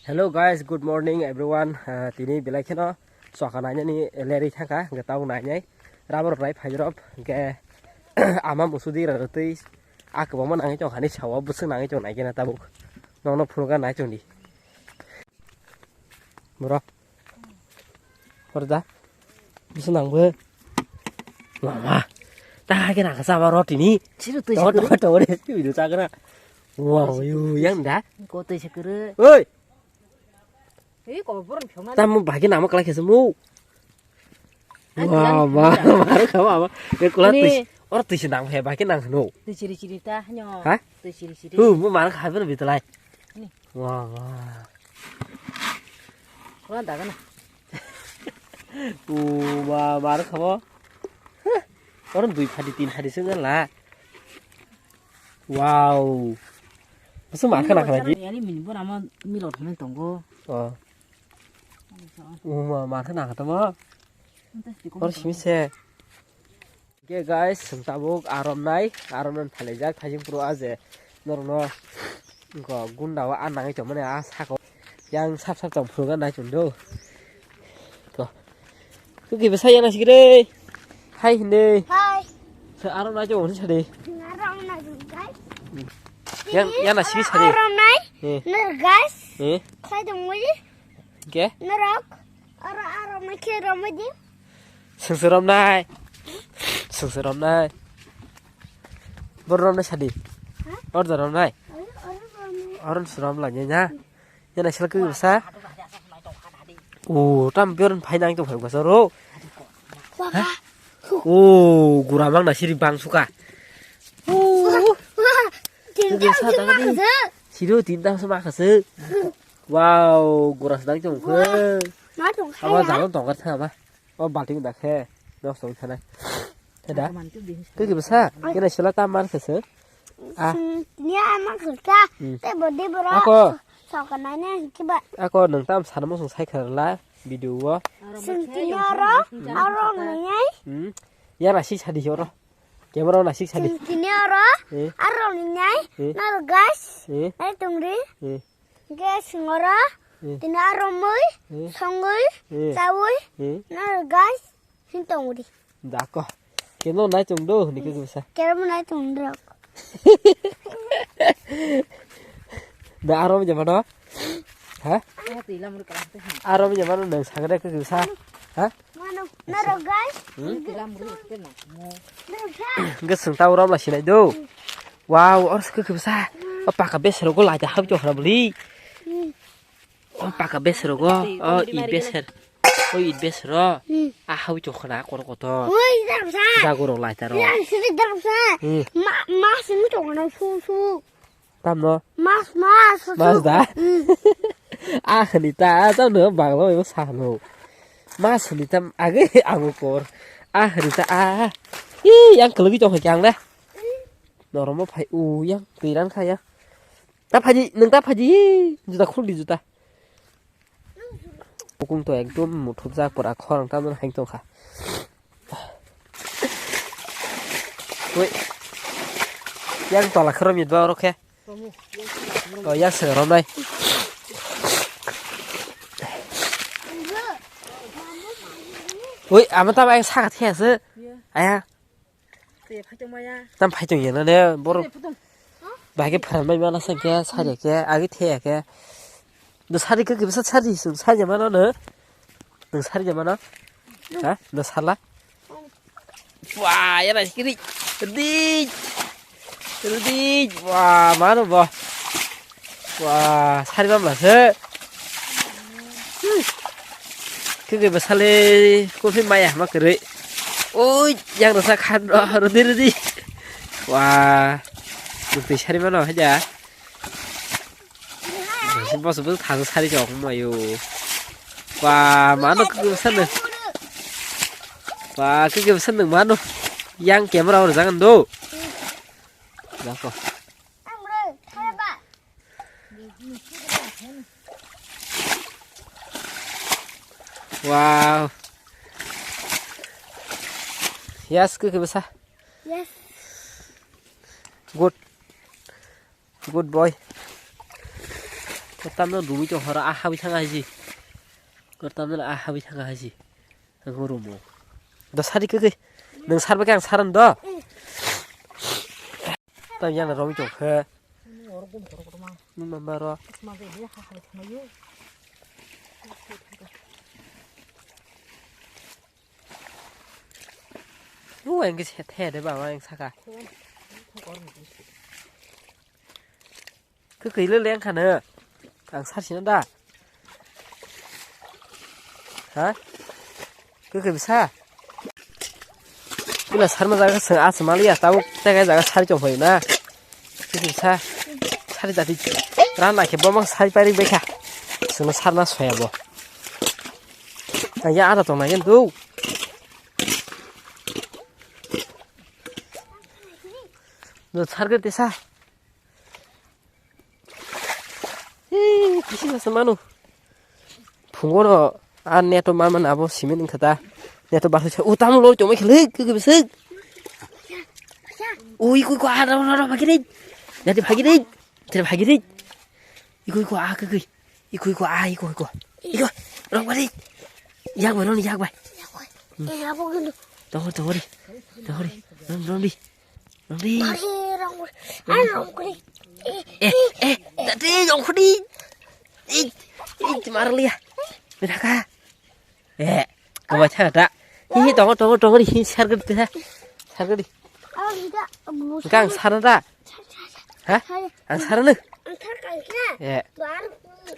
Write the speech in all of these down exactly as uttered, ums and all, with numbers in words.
Hello guys, good morning everyone. Ah, tini belai kheno soka nainani lerwi thangkha, hwnkhe tabuk nainai rubber rok nai phairok, hwnkhe ama musudi rok twi a kwbangma nangwi tongkha, ani sawa bwswk nangwi tong naikhe na tabuk. Nokno phunukha nai tongdi. Bro. Horda. Bisa nangbo. Mama. Ta ke nang sama roti ni. Siru twi Tawa sikuru. Tawa tawa de video chagra. Wow, yu yang da. Ko twi sikuru. Oi. Ei ko boron phiyong na. Tamu bagi nama kala khese mu. Ai, Wah, yang ma, ma, ma, ma, ma. Be kula Ni. Twi. Or twi se nang he bagi nang no. Twi siri siri ta nyo. Ha? Twi siri siri. Hu, mu mar kha ben bitlai. Ni. Wah, wah. Kuran daga na. U ma mar khabo. Orang dui phadi tin phadi se la. Wow. Masa mar khana khana ji. Yani min bora ma milo thame tongo. Oh. U ma mar khana khata ma. Or simi se. Oke guys, chwng tabuk aromnai, aromnai phailaijak, thaising phuru a je norokno wngkha gunda o a nangwi tongmani a saka o yang sap sap tong phuru gana chung do. To. Kwkwi bwsa yana sikire. Hai hindi. Hai. Aromnai tong hwnwi sadi. Aromnai guys. Yang, yana sigi sadi. Aromnai. Eh. Nor guys. Eh. Khai tong mui. Hingke? Norok, oro, oro, mai khe romwi di. Sengse romnai. Sengse romnai. Bor romnai sadi. Ha? Or da romnai. Oro, oro romwi. Oron se romlai nya nya. Yana sila kwi bwsa. O, tam bior phai nang to phai bwsa ro. Baba. O, gura mang na siri bang suka. O. Wah, wah. Tinta Tinta sima sima khasuk. Siro tinta sima khasuk. Wow, gura sedang chong khe. Ma tong Aba kaya. Jalon tong kar tha ba. O balting da khe. Nos tong thana. Theda. Kiki bwsa. Kena sila ta mar khasuk. Ah. Sing, ni ama khulka. Hmm. Te bodi bora. Ako. Soka nai ne kiba. Ako nang tam sana mo song sai kharla video o. Sing tini oro, oro nai. Hmm. Ya nasi sadi oro. Camera o nasik sadi. Tini oro, eh, aro ni nai, eh, naro guys, eh, nai tongri. Eh. Guys, ngora, eh, tini aro mui, eh, songwi, eh, chawi, eh, naro guys, hin tongri. Dako. Keno nai tong do, ni ke bisa. Kero mo nai tong do. Da aro mo jamano. Ha? Aro mo jamano nang sagre ke bisa. Ha? Mano, naro guys. Hmm? Naro guys. Hingke chwng ta oro wngla sinai do. Wow, oro se kwkwi bwsa. O paka besero go laita hap chok hwna bwli. Hmm. O paka besero go. O i beser. O i besero. Hmm. A hau chok hwna kor kotor. Oi, darsa. Jago rok laita ro. Ya, sini darsa. Hmm. Ma, ma sini chok hwna su, su. Tamno? Mas, mas, mas da? Mm. Ah, ni ta, ta no, banglo, ebo sahno. Mas ni tam, age, abo kor. Ah, ni ta, ah. Ih, yang kelogi tong kang da. Noromo phai, u, yang, tiran kaya. Ta phaji, nang ta phaji, juta khuldi juta. Bukung to ekdom muthupjak pura khorang tamjani hai tongkha. Ui. Yang tola khoro mitba oro khe. Oh, yang se romnai. Ui, ama tama yang sagat khe ase. Aya. Tam phai tong yana ne, bor. Bahai khe pharan bai mana sam khe, sari khe, agi the khe. Do sari khe, kibisa sari, sung sari mana no? Nung sari mana? Ha? Do sala? Wah, yana kiri. Di. Di. Wah, mano bo. Wah, sari bamla se. Kiki besale kopi maya ma kere. Oi, yang rasa khan rodi rodi. Wah. Bukti sari mano haja. Bosu bosu thang sari jok mayo. Wah, mano kiki besale. Wah, kiki besale mano. Yang camera ora jangan do. Dako. Wow. Yes, kiki basa. Yes. Good. Good boy. Tamno rumi to horo a habi thanga haji. Tamno a habi thanga haji. Ang rumo. Do sari keke. Nang sarba ke ang saran do. Tam yang rumi to khe. Nung mambaro. Lu yang ke the de ba yang saka. Kekoi le leng khano. Ang sar sino da. Ha? Kekoi bisa. Ila sarma jaga se as mali ya tau tega jaga sari chong phai na. Kekoi bisa. Sari dati. Ran na ke bomang sari pari bekha. Sino sarna soya bo. Ang ya ada tong na yen tu. No sarga tesa. Ee, kisi masa manu. Phungo no a neto mama na abo simen wngkha ta. Neto bathai sa. O tamo lori chomai khele ke ke besek. O ikoi ko a ro ro ro phagiri. Jati phagiri. Jati phagiri. Ikoi ko a ke ke. Ikoi ko a ikoi ko. Iko. Rong bari. Yak bai rong yak bai. Eh, abo gelo. Tongori tongori. Tongori. Rong rong di. Rong di. Ari rong. Ari rong kuli. Eh, eh, tadi rong kuli. Eh, eh, cemar liya. Beraka. Eh, kau baca ada. Hi hi tongori tongori tongori hi share gede ha. Share gede. Oh, tidak. Kang sana da. Ha? Ang sar no. Ang sar kang khe. Eh. Bar.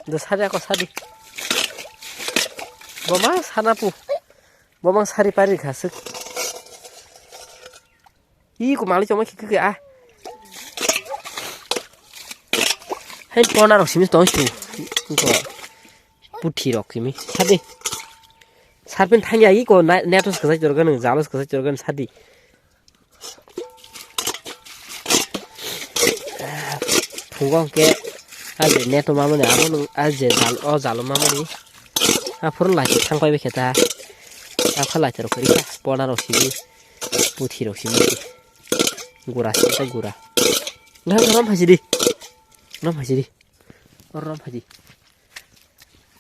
Do sari ako sari. Boma sana pu. Boma sari pari khasuk. Ih, ko mali choma khe khe ah. Hai pona rok simi tong su. Ko puthi rok simi. Sadi. Sarpin thangya ih ko netos khasai jorgan, jalos khasai jorgan sadi. Phungo hwnkhe a je neto mamani abo nwng a je jal o jalo mamani. Aphuru lai thang pai bai khe ta. Akha lai rok kwrwi kha pona rok simi puthi rok simi gura simi ta gura. Nang rom phaisidi. Rom phaisidi. Oro rom phaidi.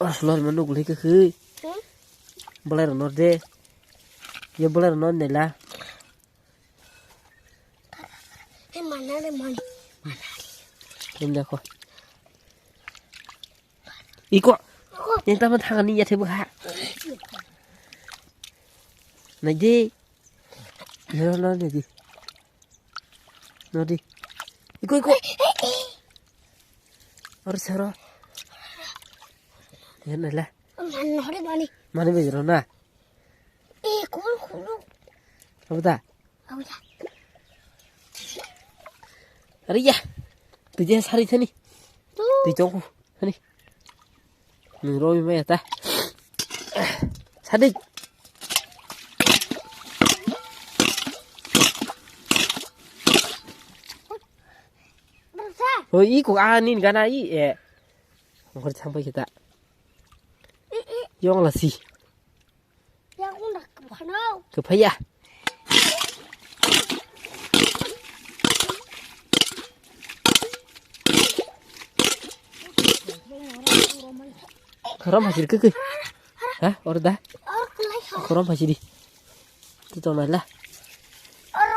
Oro lor mano gulai khe khe. Bolai rok nor de. Ye bolai rok nor nela. Hei, mana le, mana. Ini aku. Iko. Yang taman tangan ni ya tebak ha. Nadi. Ya lo nadi. Nadi. Iko iko. Or sero. Ya nela. Mana hore mani. Mana bejero na. Eh, cool, cool. Apa ta? Apa ta? Ari ya. Tui je sari thani. Tu. Tui chong. Thani. Nung roi mai ta. Sadi. Bersa. Hoi, iko ani gana i e. Ngor champai kita. Yong la si. Yang unda kepano. Kepaya. Khorom hajir keke. Ha, orda. Or kelai ho. Khorom hajiri. Tu to mala. Or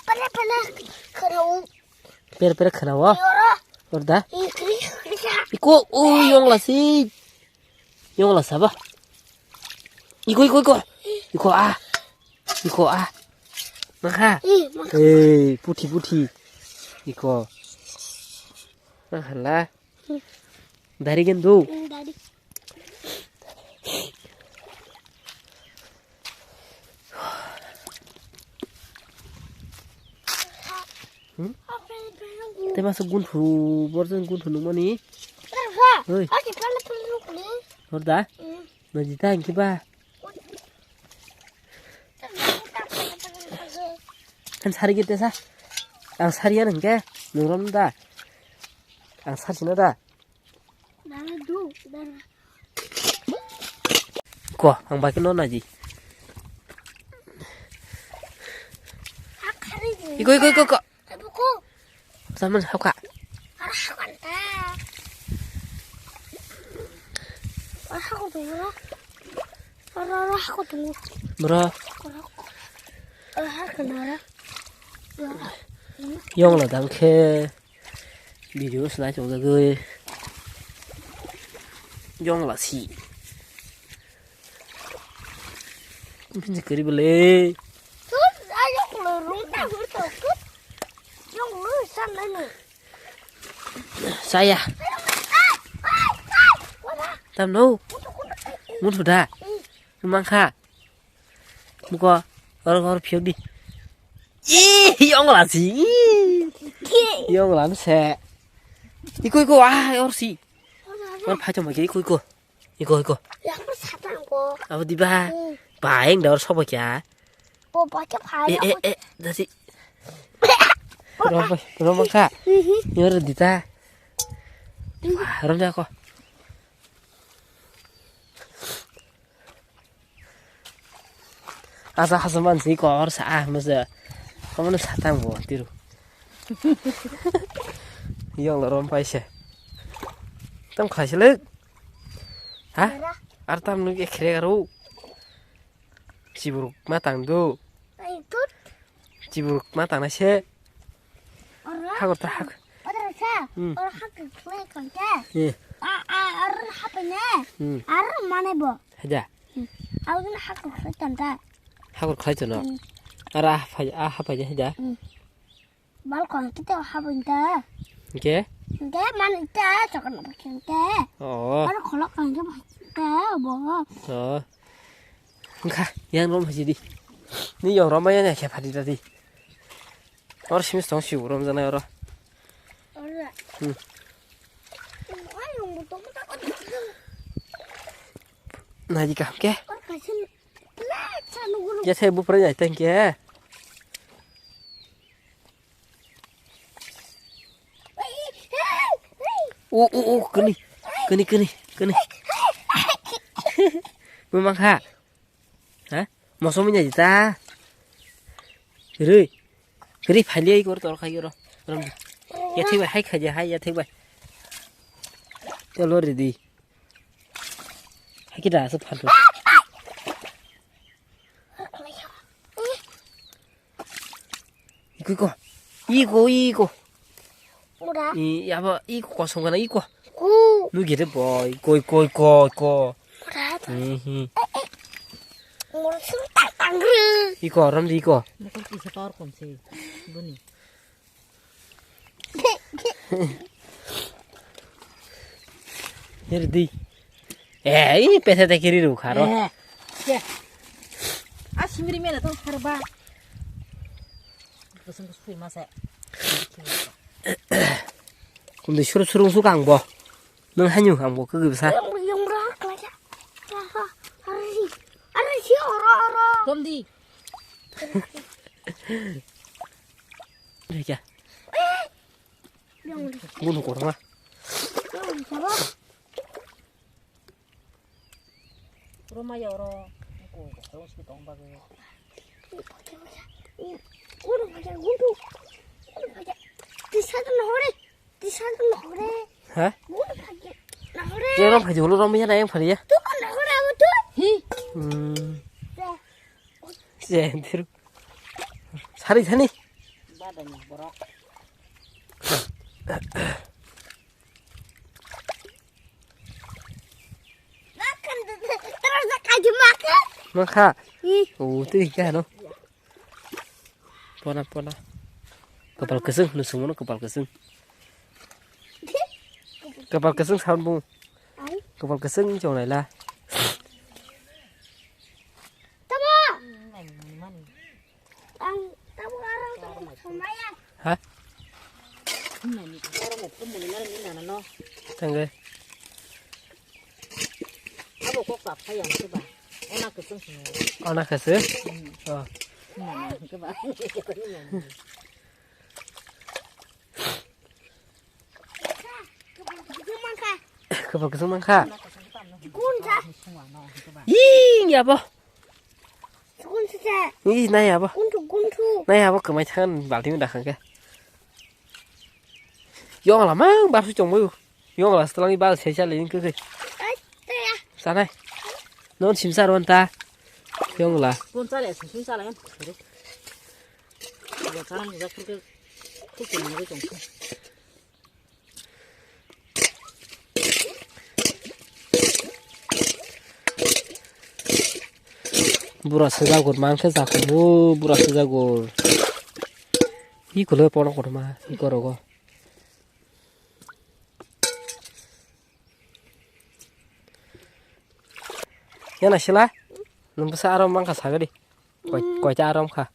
pele pele kero. Pere pere khana wa. Oro. Orda. Ikri ikri sa. Iko, o yong la si. Yong la saba. Iko, iko, iko. Iko a. Iko a. Mangha. Ih, mangha. Eh, puthi, puthi. Iko. Mangha la. Dari gendu. Hmm, dari. Hmm? Te masa gunthu, borjong gunthu nungmani. Erha, oi. Ake pala pala nukli. Horda? Hmm. Najita hingke ba? Kan sari gete sa? Ang sari ya nengke, nungrom da? Ang sari sina da? Dana du, dana. Ko, ang bai ke no naji. Iko, iko, iko, iko. Abuku. Saman hauka. Arah kanta. Oro hako tongo. Oro, oro hako tongo. Bro. Oro, oro hako tongo. Yongla dang khe video slai chongjagwi. Yongla si. Bini kwrwi bwle. Tut, ayo, kulo rung ta hur to kut. Yongla san nani. Saya. Tam no. Mutu da. Mangkha. Muko. Or or phiok di. Ih, yongla si. Yongla se. Iko iko ah or si. Or phaito ma iko iko. Iko iko. Yang satang ko. Abo di ba. Baeng da or sobo kya. Bo ba kya phai. Eh eh eh dasi. Rom rom ka. Yor di ta. Rom ja ko. Asa hasa man si ko or sa ah masa. Kamu nu satang bo tiru. Yongla rom paise. Tam khlai se lek. Ha? Ar tam nuk ekhrek aro. Chiburuk ma tang do. Chiburuk ma tang na se. Hagor ta hak. Oro sa. Hmm. Oro hak khlai kanta. Eh. A a oro hapne. Hmm. Aro mane bo. Haja. Abo gana hak khlai kanta. Hagor khlai tono. Hmm. Ara hapai a hapai haja. Hmm. Balkon kita habun ta. Oke. Oke, man ita cokon bakhin ta. Oh. Mana kolok kan ta ta bo. Oh. Engkha, yang rom haji di. Ni yang rom yang ya kya phadi tadi. Or simis tong siu rom jana oro. Ora. Hmm. Ay, yang buto buto. Naji ka ke? Or kasin. Ya saya bu pernah thank you. O o o kani kani kani kani. Memang ha? Ha? Mosom ini aja ta. Ri. Ri phali ai kor tor khai ro. Ram. Ya thik bai hai khaja hai ya thik bai. Chalo ready. Hai kida asuk phan. Iko iko. Iko iko. Ura. I abo iko kosong kana iko. Ku. Nu gede boy. Iko iko iko iko. Ura. Mhm. Moro sung tak tangre. Iko ram di iko. Mokol kisa power kom se. Buni. Here di. Eh, ini pese te kiri ru kharo. Eh. Ke. A simri mena to harba. Kusung kusung masa. Kumdi suru suru su kang bo. Nung hanyu kang bo kagwi bwsa. Yang yang bra kala ya. Ari. Ari si oro oro. Komdi. Reka. Bunu korma. Roma ya oro. Ko ko si tong ba ge. Tisa na hore. Tisa na hore. Ha? Oro phaji holo rom ya na yang phari ya. Tu na hore abo tu. Hi. Hmm. Se tiru. Sari sani. Makha. Oh, tu ikan no. Pona pona. Kapal keseng, nu semua kapal keseng. Kapal keseng sound bu. Kapal keseng jong lai la. Tama. Ang tamo arang tamo samayan. Ha? Tangge. Abo kok sap sayang sih ba. Ona keseng sih. Ona keseng? Hmm. Oh. Nana sih ba. Kapal keseng mangkha. Ih, ya bo. Ih, nai ya bo. Nai ya bo, kemai thangan balti dakhang ke. Yong la mang, bar su chong mo. Yong la setelah ni bal saya cari ni ke. Tanai. Non simsa ron ta. Yongla. Pon chale, sim chale. Sorry. Bo chanam jajak phurke. Thik se nangwi tongkha. Bura sejago mankhe jakumu, bura sejago. Hi kule pono kothoma, hi korogo. Yana sila, nung bwsa arom mankha sagadi. Koi-, koita arom kha?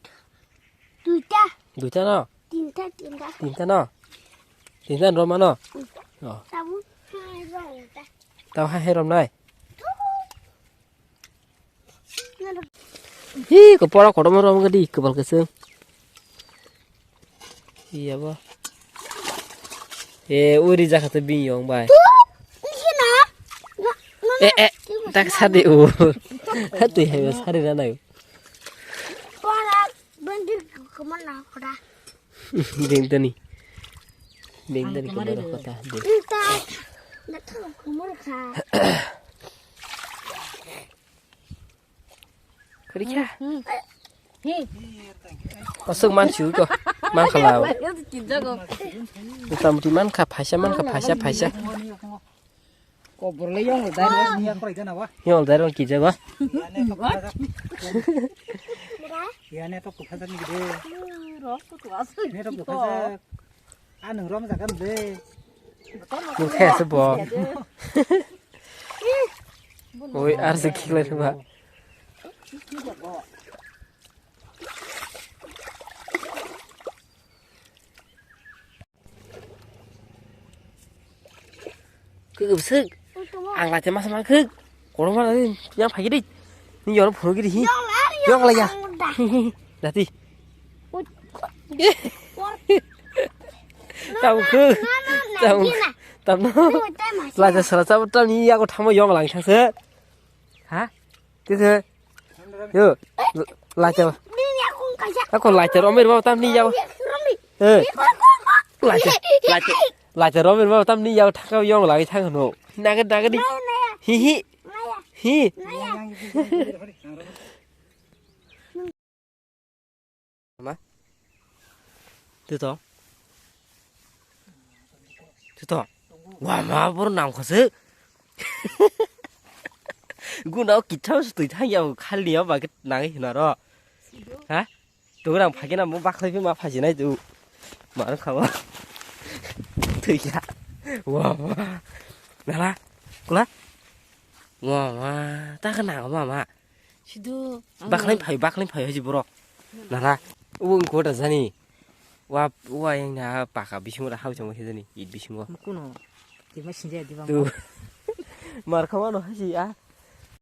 Duita. Duita no? Tinta, tinta. Tinta no? Tinta no mano? Mm. Oh. Tabuk hai rong ta. Tau hai hai rom nai? Hi, ko pora kotorma rom gadi, kebal keseng. Iya bo. Eh, uri jakha to bini yong bai. Tu, ini na. Na, na, na. Eh, eh, tak sadi u. Hatu hai sadi na nai. Pora bendir kemana kora? Beng tani. Beng tani kemana kota. Beng. Entah. Nak tahu kemana kah? Kori kha. Hi. Asuk man chu ko. Man khala. Kinjago. Utam di man kha phaisa man kha phaisa phaisa. Kobor le yong dai. Yang koi jana wa. Yong dai rong kijago. Yane to kukha jani gede. Ro ko to asu. Ne to kukha. Anung rom jagan de. Mukhe se bo. Oi, ar se khilai ba. Kuk bwswk. Ang laite masa mang kuk. Korokma yang phai gidi. Ni yoro phuru gidi hi. Yong lai ya. Dati. Tam kuk. Tam. Tam no. Laite sala tam tam ni yago thamo yong lang thangse. Ha? Tike. Yo. Laite. Ako laite romir ba tam ni yago. Eh. Laite, laite, laite romir ba tam ni yao thangka yong lagi thang no. Naga, naga di. Hi, hi. Hi. Ma. Tu to. Tu to. Wa ma bor nang khose. Guna o kitha su tui thang yao khali ya ba nang hina ro. Ha? Tugrang phagina mo bakhai phi ma phaji nai tu. Mar khawa. Tuya. Wa wa. Nala. Kula. Wa wa. Ta kana ma ma. Sidu. Bakhai phai bakhai phai haji borok. Nala. Ubo ko da jani. Wa wa yang na paka bisingo da hau chamo jani. It bisingo. Kuno. Tima sinja di bang. Tu. Mar khawa no haji a.